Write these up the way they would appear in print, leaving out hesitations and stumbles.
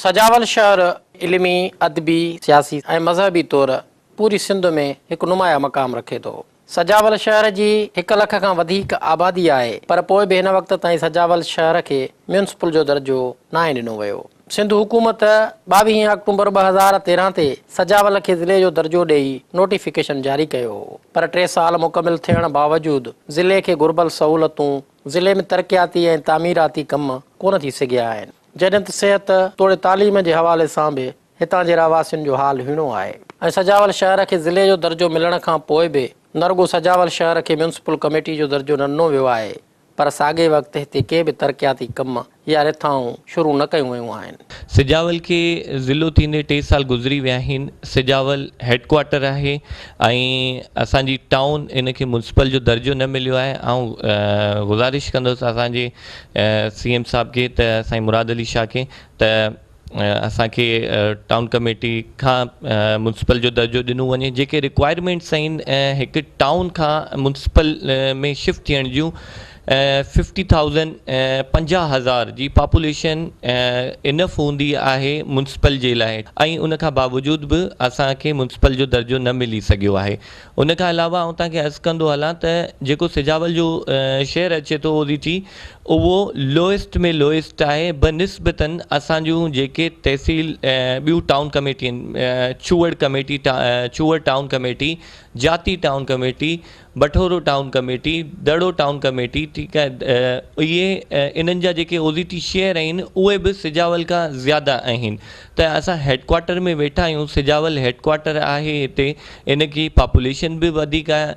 سجاول شهر علمي، ادبي، سياسي ۽ مذهبي طور پوري سنڌ ۾ هڪ نمايان مقام رکي ٿو. سجاول شهر جي هڪ لک کان وڌيڪ آبادي آهي پر پوء به هن وقت تائين سجاول شهر کي ميونسپل جو درجو ناهي ڏنو ويو. سنڌ حڪومت ٻاويهين آڪٽومبر 2013 تي سجاول کي ضلعي جو درجو ڏئي نوٽيفڪيشن جاري ڪيو هو پر ٽي سال مڪمل ٿيڻ باوجود ضلعي کي گهربل سهولتون ضلعي ۾ ترقياتي ۽ تعميراتي ڪم ڪونه ٿي سگهيا آهن. جڏهن ته صحت توڙي تعليم جي حوالي سان به هتان جي رهواسين جو حال هيڻو آهي ۽ سجاول شهر کي ضلعي جو درجو ملڻ کان پوء به نه رڳو سجاول شهر کي ميونسپل ڪميٽي جو درجو نه ڏنو ويو آهي پر ساڳئي وقت هتي ڪي به ترقياتي ڪم يا رٿائون شروع نه ڪيون ويون آهن. سجاول کي ضلعو ٿيندي ٽي سال گذري ويا آهن، سجاول هيڊ ڪوارٽر آهي ۽ اسان جي ٽائون ان کي ميونسپل جو درجو نه مليو آهي آئون گذارش ڪندس اسان جي سي ايم صاحب کي ته سائين مراد علي شاهه کي ته اسان کي ٽائون ڪميٽي کان ميونسپل جو درجو ڏنو وڃي جيڪي رڪوائرمينٽس آهن هڪ ٽائون کان ميونسپل ۾ شفٽ ٿيڻ جون ففٽي ٿائوزنڊ 50,000 جي پاپوليشن انف هوندي آهي ميونسپل جي لاء ۽ ان کان باوجود به اسان کي ميونسپل جو درجو نه ملي سگهيو آهي ان کان علاوه آئون توهان کي عرض ڪندو هلان ته جيڪو سجاول جو شهر اچي ٿو اوزي ٽي اهو لوئسٽ ۾ لوئسٽ آهي بنسبتن اسان جون جيڪي تحصيل ٻيون ٽائون ڪميٽي آهن Chuhar committee Chuhar town committee Jati town committee Bathoro town committee Daro town committee ٺيڪ آهي اهي انهن جا جيڪي اوزي ٽي شهر آهن اهي به سجاول کان زياده آهن ته اسان هيڊ ڪوارٽر ۾ ويٺا آهيون سجاول هيڊ ڪوارٽر آهي هتي ان جي پاپوليشن به وڌيڪ آهي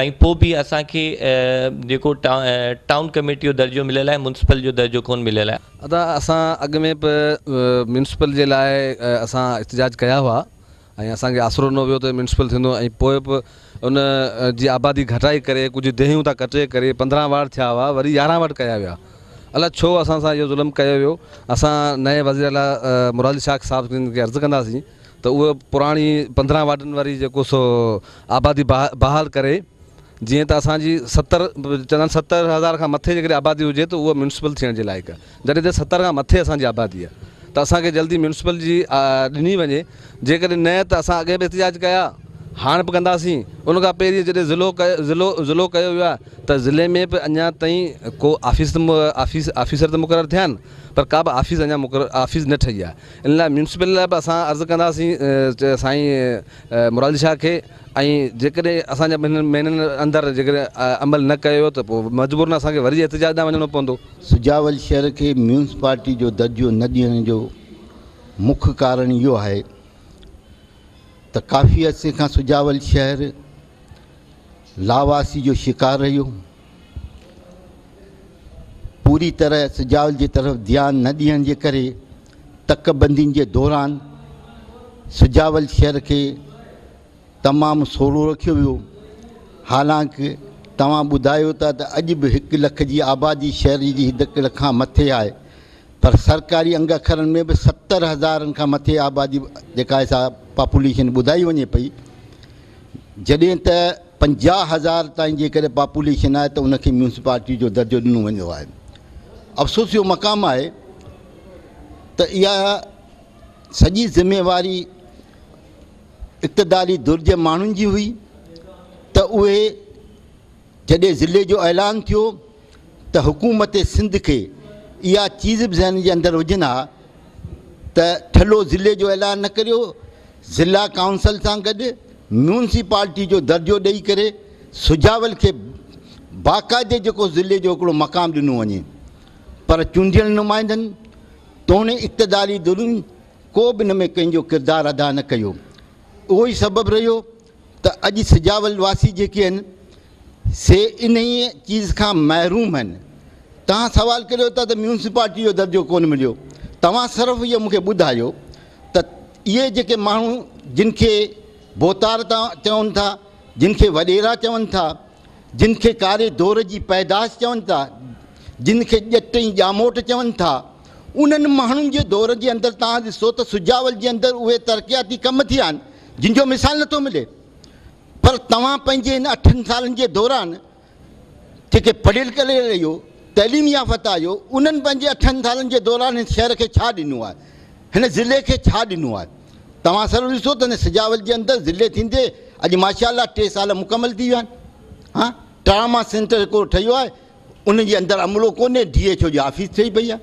۽ پوء به اسان کي جيڪو ٽائون ڪميٽي جو درجو مليل آهي ميونسپل جو درجو ڪونه مليل آهي. ادا اسان اڳ ۾ به ميونسپل جي لاء اسان احتجاج ڪيا هئا ۽ اسان کي آسرو ڏنو ويو ته ميونسپل ٿيندو ۽ پوء به ان جي آبادي گهٽائي ڪري ڪجهه ديهيون تان ڪٽي ڪري 15 وارڊ ٿيا هئا وري 11 وارڊ ڪيا ويا الاء ڇو اسان سان اهو ظلم ڪيو ويو اسان نئين وزير اعليٰ مراد علي شاهه صاحب کي عرض ڪنداسين ته اهو پراڻي 15 وارڊن واري جيڪو سو آبادي بحال ڪري جيئن ته اسان جي ستر چوندا آهن 70,000 کان مٿي جيڪڏهن آبادي هجي ته اهو ميونسپل ٿيڻ جي لائق آهي جڏهن ته 70 کان مٿي اسان جي آبادي آهي ته اسان کي جلدي ميونسپل جي ڏني وڃي جيڪڏهن نه ته اسان اڳي به احتجاج ڪيا هاڻ به ڪنداسين ان کان پهرين جڏهن ضلعو ڪيو ضلعو ضلعو ڪيو ويو آهي ته ضلعي ۾ به اڃا تائين ڪو آفيس ته آفيس آفيسر ته مقرر ٿيا آهن پر ڪا به آفيس اڃا مقرر آفيس نه ٺهي آهي ان لاء ميونسپل لاء به اسان عرض ڪنداسين سائين مراد علي شاهه کي ۽ جيڪڏهن اسان جا ٻن مهينن اندر جيڪڏهن عمل نه ڪيو ويو ته پوء مجبورن اسان کي وري احتجاج ڏانهن وڃڻو پوندو. سجاول شهر کي ميونسپالٽي جو درجو نه ڏيڻ جو مک ڪارڻ اهو آهي ته ڪافي عرصي کان سجاول شهر لاوارثي جو شڪار رهيو. پوري طرح سجاول جي طرف ڌيان نه ڏيڻ جي ڪري تڪ بندين جي دوران سجاول شهر کي تمام سوڙهو رکيو ويو. حالانڪ توهان ٻڌايو ٿا ته اڄ به 1 لک جي آبادي شهر جي 1 لک کان مٿي آهي پر سرڪاري انگ اکرن ۾ به 70 هزارن کان مٿي آبادي جيڪا آهي سا پاپوليشن ٻڌائي وڃي پئي جڏهن ته 50,000 تائين جيڪڏهن پاپوليشن آهي ته ان کي ميونسپالٽي جو درجو ڏنو ويندو آهي. افسوس جو مقام آهي ته اها سڄي ذميواري اقتداري ڌر جي ماڻهن جي هئي ته اهي جڏهن ضلعي جو اعلان ٿيو ته حڪومت سنڌ کي اها چيز به ذهن جي اندر هجن ها ته ٺلهو ضلعي جو اعلان نه ڪريو، ضلع ڪائونسل سان گڏ ميونسپالٽي جو درجو ڏئي ڪري سجاول کي باقاعدي جيڪو ضلعي جو هڪڙو مقام ڏنو وڃي پر چونڊيل نمائندن توڻي اقتداري ڌرين ڪو به ان ۾ ڪنهن جو ڪردار ادا نه ڪيو. اهو ئي سبب رهيو ته اڄ سجاول واسي جيڪي آهن سي انهيء چيز کان محروم آهن. توهان سوال ڪريو ٿا ته ميونسپالٽي جو درجو ڪونه مليو. توهان صرف اهو مون کي ٻڌايو ته اهي جيڪي ماڻهو جن کي ڀوتار چون ٿا، جن کي وڏيرا چون ٿا، جن کي ڪاري دور جي پيداش چون ٿا، جن کي ڄٽ ۽ ڄاموٽ چون ٿا، انهن ماڻهن جي دور جي اندر توهان ڏسو ته سجاول جي اندر اهي ترقياتي ڪم ٿيا آهن جن جو مثال نٿو ملي. پر توهان پنهنجي هن 8 سالن جي دوران جيڪي پڙهيل ڪريل آهيو، تعليم يافته آهيو، انهن پنهنجي 8 سالن جي دوران هن شهر کي ڇا ڏنو آهي؟ هن ضلعي کي ڇا ڏنو آهي؟ توهان سر ڏسو ته هن سجاول جي اندر ضلعي ٿيندي اڄ ماشاء الله 3 سال مڪمل ٿي ويا آهن. ها ٽراما سينٽر هڪڙو ٺهيو آهي، ان جي اندر عملو ڪونهي، ڊي ايڇ او جي آفيس ٺهي پئي آهي.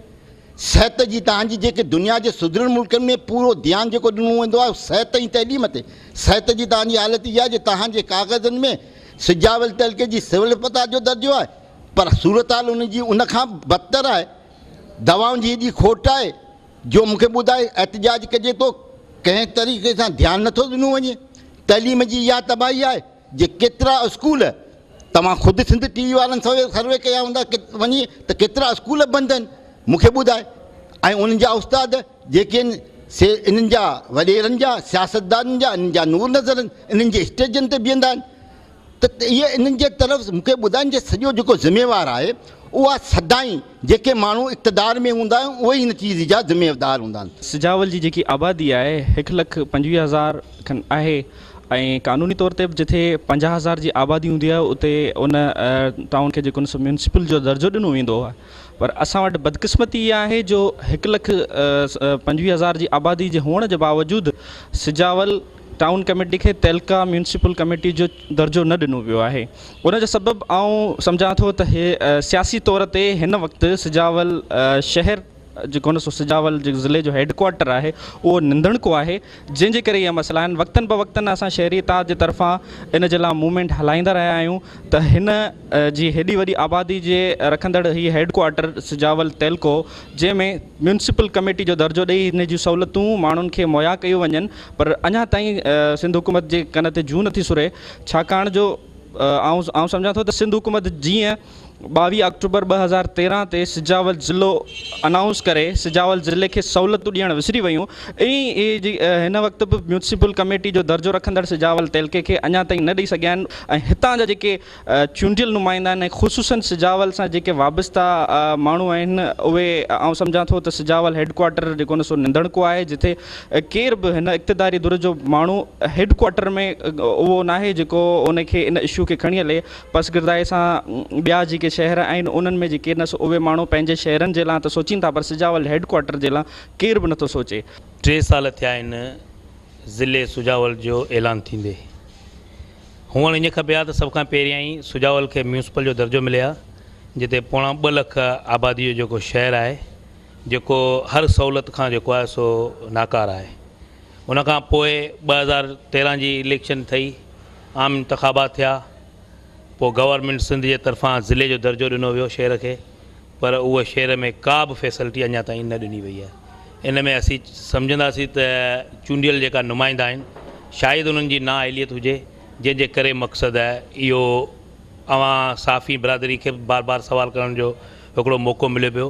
صحت جي توهان جي جيڪي دنيا جي سڌريل ملڪن ۾ پورو ڌيان جيڪو ڏنو ويندو آهي صحت ۽ تعليم تي، صحت جي توهان جي حالت اها آهي جي توهان جي ڪاغذن ۾ سجاول تعلقي جي سول اسپتال جو درجو آهي پر صورتحال ان جي ان کان بدتر آهي. دوائن جي ايڏي کوٽ آهي جو مون کي ٻڌائي احتجاج ڪجي ٿو، ڪنهن طريقي سان ڌيان نٿو ڏنو وڃي. تعليم جي اها تباهي آهي جي ڪيترا اسڪول توهان خود سنڌ ٽي وي وارن سروي ڪيا هوندا وڃي ته ڪيترا اسڪول بند آهن مون کي ٻڌائي. ۽ انهن جا استاد جيڪي آهن سي انهن جا وڏيرن جا سياستدانن جا انهن جا نور نظر آهن، انهن جي اسٽيجن تي بيهندا آهن ته اهي انهن جي طرف مون کي ٻڌائين جي سڄو جيڪو ذميوار آهي اها سدائين جيڪي ماڻهو اقتدار ۾ هوندا آهن اهي ئي هن چيز جا ذميوار هوندا آهن. سجاول جي جيڪي آبادي آهي 1,25,000 کن آهي ۽ قانوني طور تي به جتي 50,000 جي آبادي هوندي آهي اتي ان ٽائون کي جيڪو ميونسپل جو درجو ڏنو ويندو آهي پر اسان وٽ بدقسمتي اها آهي جو 1,25,000 جي آبادي جي هئڻ جي باوجود سجاول ٽائون ڪميٽي کي تعلقه ميونسپل ڪميٽي جو درجو نه ڏنو ويو آهي. ان جو سبب آئون سمجهان ٿو ته هي سياسي طور تي هن وقت سجاول شهر جيڪو سو سجاول ضلعي جو هيڊ ڪوارٽر آهي اهو ننڌڻڪو آهي، جنهن جي ڪري اهي مسئلا آهن. وقتن بوقتن اسان شهري اتحاد جي طرفان ان جي لاء موومينٽ هلائيندا رهيا آهيون ته هن جي هيڏي وڏي آبادي جي رکندڙ هي هيڊ ڪوارٽر سجاول تعلقو جنهن ۾ ميونسپل ڪميٽي جو درجو ڏئي هن جون سهولتون ماڻهن کي مهيا ڪيون وڃن، پر اڃا تائين سنڌ حڪومت جي ڪن تي جون نٿي سري. ڇاڪاڻ جو آئون سمجهان ٿو ته سنڌ حڪومت جيئن 22 آڪٽوبر 2013 تي سجاول ضلعو انائونس ڪري سجاول ضلعي کي سهولتون ڏيڻ وسري ويون، ائين ئي هن وقت به ميونسپل ڪميٽي جو درجو رکندڙ سجاول تعلقي کي اڃا تائين نه ڏئي سگهيا آهن. ۽ هتان جا جيڪي چونڊيل نمائندا آهن ۽ خصوصن سجاول سان جيڪي وابسته ماڻهو آهن اهي آئون سمجهان ٿو ته سجاول هيڊ ڪوارٽر جيڪو نه سو ننڌڻڪو آهي، جتي ڪير به هن اقتداري ڌر جو ماڻهو هيڊ ڪوارٽر ۾ اهو ناهي جيڪو ان کي ان اشو کي کڻي هلي. پسگردائي سان ٻيا جيڪي شهر آهن انهن ۾ جيڪي نه سو اهي ماڻهو پنهنجي شهرن جي لاء ته سوچين ٿا پر سجاول هيڊ ڪوارٽر جي لاء ڪير به نٿو سوچي. 3 سال ٿيا آهن ضلعي سجاول جو اعلان ٿيندي. هئڻ ائين کپي ها ته سڀ کان پهريائين سجاول کي ميونسپل جو درجو ملي ها، جتي 1.75 لک آبادي جو جيڪو شهر آهي جيڪو هر سهولت کان جيڪو آهي سو ناڪار آهي. ان کان پوء 2013 جي اليڪشن ٿي، عام انتخابات ٿيا، پوء گورنمينٽ سنڌ جي طرفان ضلعي جو درجو ڏنو ويو شهر کي، پر اهو شهر ۾ ڪا به فيسلٽي اڃا تائين نه ڏني وئي آهي. ان ۾ اسين سمجهنداسين ته چونڊيل جيڪا نمائندا آهن شايد انهن جي نااهليت هجي، جنهن جي ڪري مقصد اهو اوهان صحافي برادري کي به بار بار سوال ڪرڻ جو هڪڙو موقعو مليو پيو.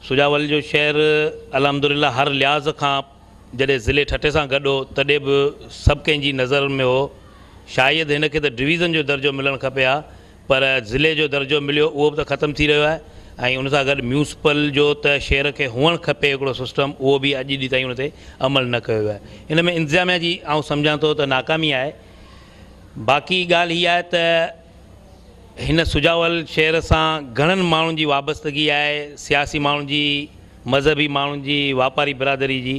سجاول جو شهر الحمدلله هر لحاظ کان جڏهن ضلعي ٺٽي سان گڏ هو تڏهن به سڀ ڪنهن جي نظر ۾ هو، شايد هن کي ته ڊويزن جو درجو ملڻ کپي ها پر ضلعي جو درجو مليو اهو به ته ختم ٿي رهيو آهي ۽ ان سان گڏ ميونسپل جو ته شهر کي هئڻ کپي هڪڙو سسٽم اهو به اڄ ڏينهن تائين ان تي عمل نه ڪيو ويو آهي. ان ۾ انتظاميا جي آئون سمجهان ٿو ته ناڪامي آهي. باقي ڳالهه هي آهي ته هن سجاول شهر سان گهڻن ماڻهن جي وابستگي آهي، سياسي ماڻهن جي، مذهبي ماڻهن جي، واپاري برادري جي،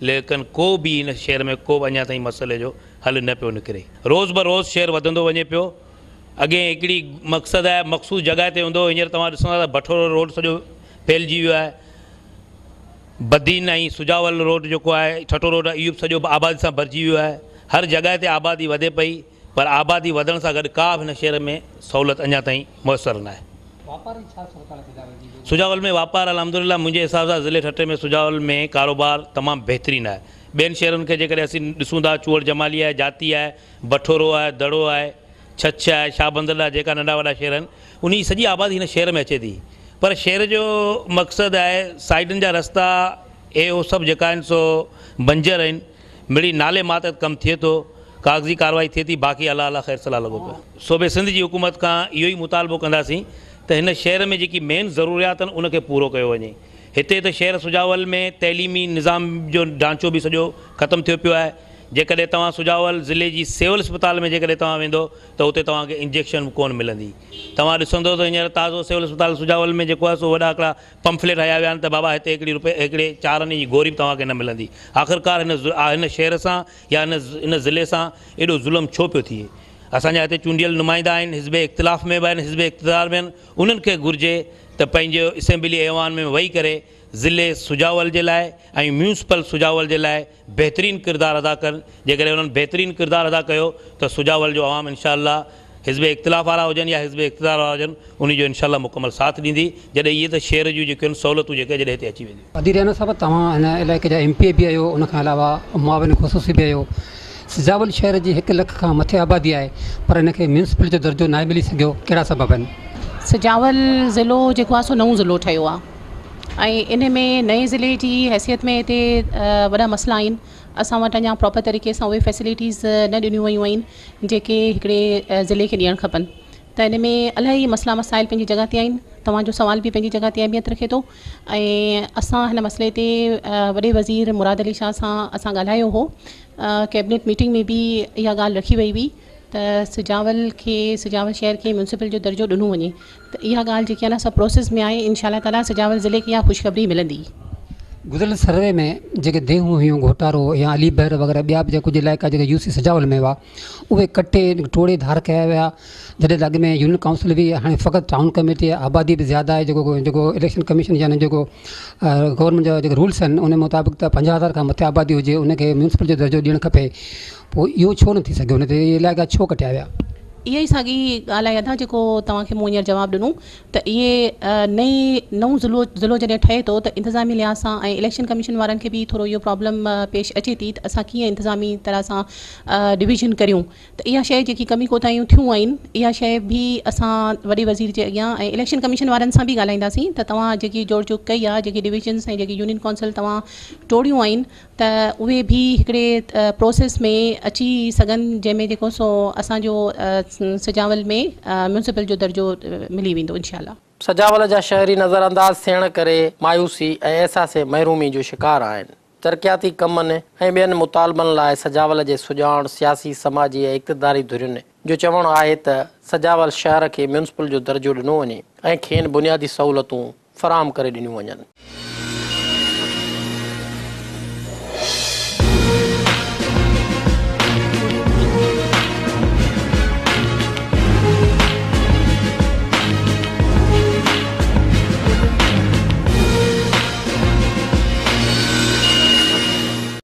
ليڪن ڪو به هن شهر ۾ ڪو به اڃا تائين مسئلي جو حل نه پيو نڪري. روز به روز شهر وڌندو وڃي پيو. اڳي هڪڙي مقصد آهي مخصوص جڳهه تي هوندو هو، هينئر توهان ڏسندا ته بٺورو روڊ سڄو ڦهلجي ويو آهي، بدين ۽ سجاول روڊ جيڪو آهي ٺٽو روڊ آهي اهو به سڄو آبادي سان ڀرجي ويو آهي. هر جڳهه تي آبادي وڌي پئي پر آبادي وڌڻ سان گڏ ڪا به هن شهر ۾ سهولت اڃا تائين ميسر ناهي. سجاول ۾ واپار الحمدلله منهنجي حساب سان ضلعي ٺٽي ۾ سجاول ۾ ڪاروبار تمام بهترين آهي. ٻين شهرن کي جيڪڏهن اسين ڏسون ٿا چوهڙ جمالي آهي، جاتي آهي، بٺورو آهي، دڙو آهي، ڇڇ آهي، شاهبندر آهي جيڪا ننڍا وڏا شهر آهن انهي جي سڄي آبادي هن شهر ۾ اچي ٿي پر شهر جو مقصد آهي سائيڊن جا رستا اهي اهو سڀ جيڪا آهن سو بنجر آهن. مڙئي نالي ماتحت ڪم ٿئي ٿو، ڪاغذي ڪارروائي ٿئي ٿي، باقي الله الله خير صلاح لڳو پيو آهي. صوبي سنڌ جي حڪومت کان اهو ئي مطالبو ڪنداسين ته هن شهر ۾ جيڪي مين ضروريات آهن ان کي پورو ڪيو وڃي. هتي ته شهر سجاول ۾ تعليمي نظام جو ڍانچو به سڄو ختم ٿيو پيو آهي. جيڪڏهن توهان سجاول ضلعي جي سول اسپتال ۾ جيڪڏهن توهان ويندو ته اتي توهان کي انجيڪشن به ڪونه ملندي. توهان ڏسندو ته هينئر تازو سول اسپتال سجاول ۾ جيڪو آهي سو وڏا هڪڙا پمفليٽ هنيا ويا آهن ته بابا هتي هڪڙي روپئي هڪڙي چارن جي گوري به توهان کي نه ملندي. آخرڪار هن هن شهر سان يا هن هن ضلعي سان ايڏو ظلم ڇو پيو ٿئي؟ اسان جا هتي چونڊيل نمائندا آهن، حزب اختلاف ۾ به آهن، حزب اقتدار ۾ آهن، انهن کي گهرجي ته پنهنجي اسيمبلي ايوان ۾ ويهي ڪري ضلعي سجاول جي لاء ۽ ميونسپل سجاول جي لاء بهترين ڪردار ادا ڪن، جيڪڏهن انهن بهترين ڪردار ادا ڪيو ته سجاول جو عوام انشاء الله حزب اختلاف وارا هجن يا حزب اقتدار وارا هجن انهي جو انشاء الله مڪمل ساٿ ڏيندي، جڏهن اهي ته شهر جون جيڪيون آهن سهولتون جيڪي جڏهن هتي اچي وينديون. ادي ريانا صاحب توهان هن علائقي جا ايم پي اي به آهيو ان کان علاوه معاون خصوصي به آهيو سجاول شهر جي هڪ لک کان مٿي آبادي آهي پر ان کي ميونسپل جو درجو ناهي ملي سگهيو ڪهڙا سبب آهن؟ سجاول ضلعو جيڪو آهي سو نئون ضلعو ٺهيو آهي ۽ ان ۾ نئين ضلعي جي حيثيت ۾ هتي وڏا مسئلا آهن اسان وٽ اڃا پراپر طريقي سان اهي فيسلٽيز نه ڏنيون ويون آهن جيڪي هڪڙي ضلعي کي ڏيڻ کپن ته ان ۾ الاهي مسئلا مسائل پنهنجي جڳهه تي آهن توهان جو سوال به پنهنجي جڳهه تي اهميت رکي ٿو ۽ اسان هن مسئلي تي وڏي وزير مراد علي شاهه سان اسان ڳالهايو هو ڪيبنيٽ ميٽنگ ۾ به اها ڳالهه رکي وئي هئي ته سجاول کي سجاول شهر کي ميونسپل جو درجو ڏنو وڃي ته اها ڳالهه جيڪي آهي نه سا پروسيس ۾ آهي انشاء الله تعالي سجاول ضلعي کي اها خوشخبري ملندي. گذريل سروي ۾ جيڪي ديهون هيون گهوٽارو يا علي بحر وغيره ٻيا به جيڪي ڪجهه علائقا جيڪي يو سي سجاول ۾ هئا اهي ڪٽي ٽوڙي ڌار ڪيا ويا جڏهن ته اڳ ۾ يونين ڪائونسل هئي هاڻي فقط ٽائون ڪميٽي آهي آبادي به زياده آهي جيڪو جيڪو اليڪشن ڪميشن يعني جيڪو گورنمينٽ جا جيڪي رولس آهن ان مطابق ته 50 هزار کان مٿي آبادي هجي ان کي ميونسپل جو درجو ڏيڻ کپي پوء اهو ڇو نه ٿي سگهيو ان تي اهي علائقا ڇو ڪٽيا ويا؟ اها ئي ساڳي ڳالهه آهي ادا جيڪو توهان کي مون هينئر جواب ڏنو ته اهي نئين نئون ضلعو ضلعو جڏهن ٺهي ٿو ته انتظامي لحاظ سان ۽ اليڪشن ڪميشن وارن کي به ٿورو اهو پرابلم پيش اچي ٿي ته اسان ڪيئن انتظامي طرح سان ڊويزن ڪريون ته اها شيء جيڪي ڪمي ڪوتاهيون ٿيون آهن اها شيء به اسان وڏي وزير جي اڳيان ۽ اليڪشن ڪميشن وارن سان به ڳالهائينداسين ته توهان جيڪي جوڙ جوڙ ڪئي آهي جيڪي ڊويزنس ۽ جيڪي يونين ڪائونسل توهان ٽوڙيون آهن ته اهي به هڪڙي پروسيس ۾ اچي سگهن جنهن ۾ جيڪو سو اسان جو سجاول ۾ ميونسپل جو درجو ملي ويندو انشاء الله. سجاول جا شهري نظرانداز ٿيڻ ڪري مايوسي ۽ احساس محرومي جو شڪار آهن. ترقياتي ڪمن ۽ ٻين مطالبن لاء سجاول جي سڄاڻ سياسي، سماجي ۽ اقتداري ڌرين جو چوڻ آهي ته سجاول شهر کي ميونسپل جو درجو ڏنو وڃي ۽ کين بنيادي سهولتون فراهم ڪري ڏنيون وڃن.